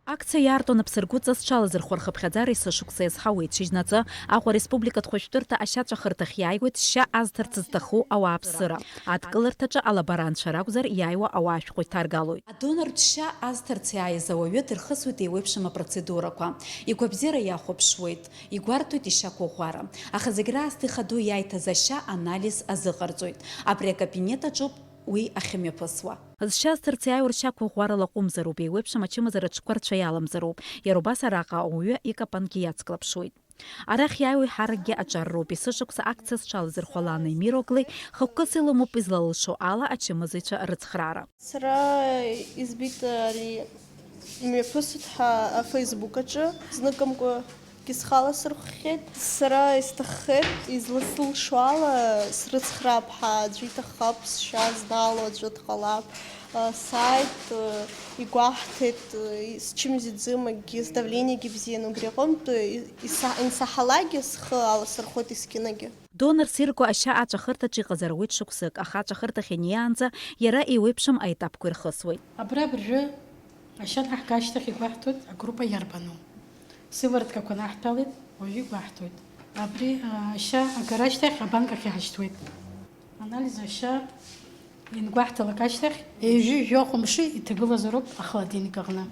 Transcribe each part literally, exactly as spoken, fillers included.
Акциа иаарту анапсыргәыҵа зҽалазырхәу рхыԥхьаӡара есышықәса иазҳауеит. Шьыжьнаҵы Аҟәа ареспубликатә хәышәтәырҭа ашьацәа хырҭахь иааиуеит шьа азҭарц зҭаху ауааԥсыра. Адкыларҭаҿы алаборанцәа ракәзар, иааиуа ауаа ашәҟәы иҭаргалоит. Адонортә шьа азҭарц иааиз ауаҩы дырхысуеит еиуеиԥшым апроцедурақәа. Игәабзиара иахәаԥшуеит, игәарҭоит ишьақәыӷәӷәара. Аха зегь раасҭа ихадоу иаиҭаз ашьа анализ азыҟарҵоит. Абри акабинет аҿоуп уи ахьымҩаԥысуа. Зшьа зҭарц иааиуа ршьақәыӷәӷәарала аҟәымзароуп, еиуеиԥшым ачымазара аҽқәа рцәа иаламзароуп. Иара убас араҟа ауаҩы икапангьы иацклаԥшуеит. Арахь иааиуа еиҳаракгьы аҿар роуп. Есышықәса акциа зҽалазырхәо Лана Емир-оглы хықәкыс илымоуп, излалылшо ала ачымазаҩцәа рыцхраара. Сара избеит ари имҩаԥысит ҳәа афейсбук аҿы, зныкымкәагьы схала сырхәхьеит. Сара исҭаххеит, изласылшо ала срыцхраап ҳәа, аӡәы иҭаххап сшьа знало, аӡәы дҟалап. Сааит, игәаҳҭеит, счымазаҩ ӡым, акгьы, сдавлениагьы бзиан, убри аҟынтә иса-, инсаҳалакгьы схы аласырхәит есқьынагьы. Донорс ирго ашьа аҵәахырҭаҿы иҟазар ауеит шықәсык, аха аҵәахырҭахь иниаанӡа иара еиуеиԥшым аетапқәа ирхысуеит. Абра абыржәы ашьа анаҳга ашьҭахь игәаҳҭоит агруппа иарбану. Сывороткақәа наҳҭалеит, уажәы игәаҳҭоит. Абри, а, ашьа агара ашьҭахь абанк ахь иҳашьҭуеит. Анализ ашьа иангәаҳҭалак ашьҭахь, ҩажәи жәохә мшы иҭагылазароуп ахолодильник аҟны.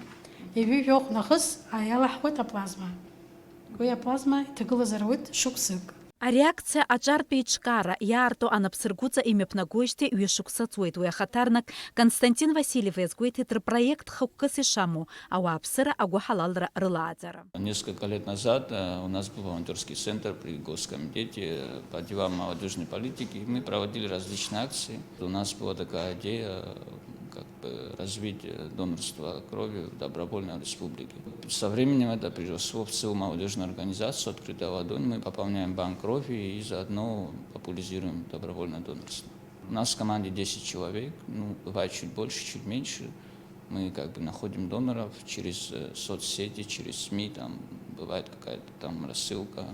Ҩажәи жәохә нахыс иалаҳхуеит аплазма. Уи аплазма иҭагылазар ауеит шықәсык. Ари акциа аҿартә еиҿкаара иаарту анапсыргәыҵа имҩаԥнагоижьҭеи ҩышықәса ҵуеит. Уи ахаҭарнак Константин Васильев иазгәеиҭеит рпроект хықәкыс ишамоу, ауааԥсыра агәыҳалалра рылааӡара. Несколько лет назад, э, у нас был волонтёрский центр при Госкомитете по делам молодёжной политики. И мы проводили различные акции. У нас была такая идея, э, как бы развить, э, донорство крови добровольно в республике. Со временем это переросло в целую молодёжную организацию «Открытая ладонь». Мы пополняем банк крови и заодно популяризируем добровольное донорство. У нас в команде десять человек, ну, бывает чуть больше, чуть меньше. Мы как бы находим доноров через, э, соцсети, через СМИ, там бывает какая-то там рассылка.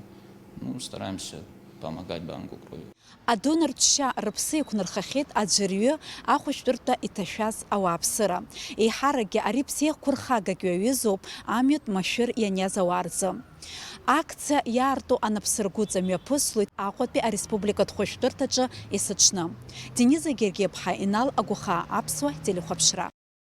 Ну, стараемся помогать банку крови. Адонортә шьа рыԥсы еиқәнархахьеит аӡәырҩы ахәышәтәырҭа иҭашәаз ауааԥсыра. Еиҳаракгьы ари ԥсеиқәырхагак иаҩызоуп амҩатә машәыр ианиаз ауаа рзы. Акциа иаарту анапсыргәыҵа мҩаԥыслоит Аҟәатәи ареспубликатә хәышәтәырҭаҿы есыҽны. Дениза Гергиаԥҳа, Инал Агәахаа, Аԥсуа телехәаԥшра.